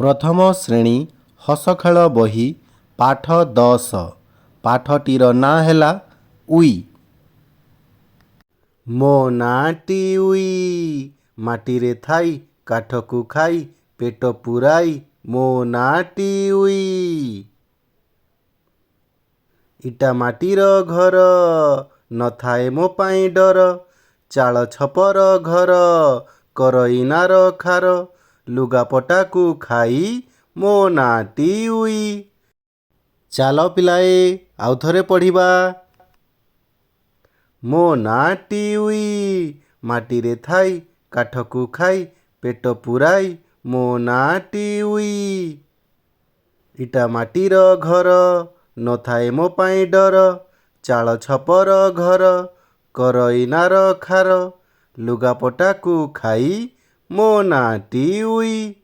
ପ୍ରଥମ ଶ୍ରେଣୀ ହସଖେଳ ବହି ପାଠ 10। ପାଠଟିର ନାଁ ହେଲା ଉଇ। ମୋ ନାଁଟି ଉଇ, ମାଟିରେ ଥାଇ କାଠକୁ ଖାଇ ପେଟ ପୂରାଇ ମୋ ନାଁଟି ଉଇ। ଇଟା ମାଟିର ଘର, ନଥାଏ ମୋ ପାଇଁ ଡର, ଚାଳ ଛପର ଘର, କରଇନାର ଖାର, ଲୁଗାପଟାକୁ ଖାଇ ମୋ ନାଁଟି ଉଇ। ଚାଲ ପିଲାଏ, ଆଉ ଥରେ ପଢ଼ିବା। ମୋ ନାଁଟି ଉଇ, ମାଟିରେ ଥାଇ କାଠକୁ ଖାଇ ପେଟ ପୂରାଇ ମୋ ନାଁଟି ଉଇ। ଇଟା ମାଟିର ଘର, ନଥାଏ ମୋ ପାଇଁ ଡର, ଚାଳ ଛପର ଘର, କରଇନାର ଖାର, ଲୁଗାପଟାକୁ ଖାଇ ମୋ ନାଁଟି ଉଇ।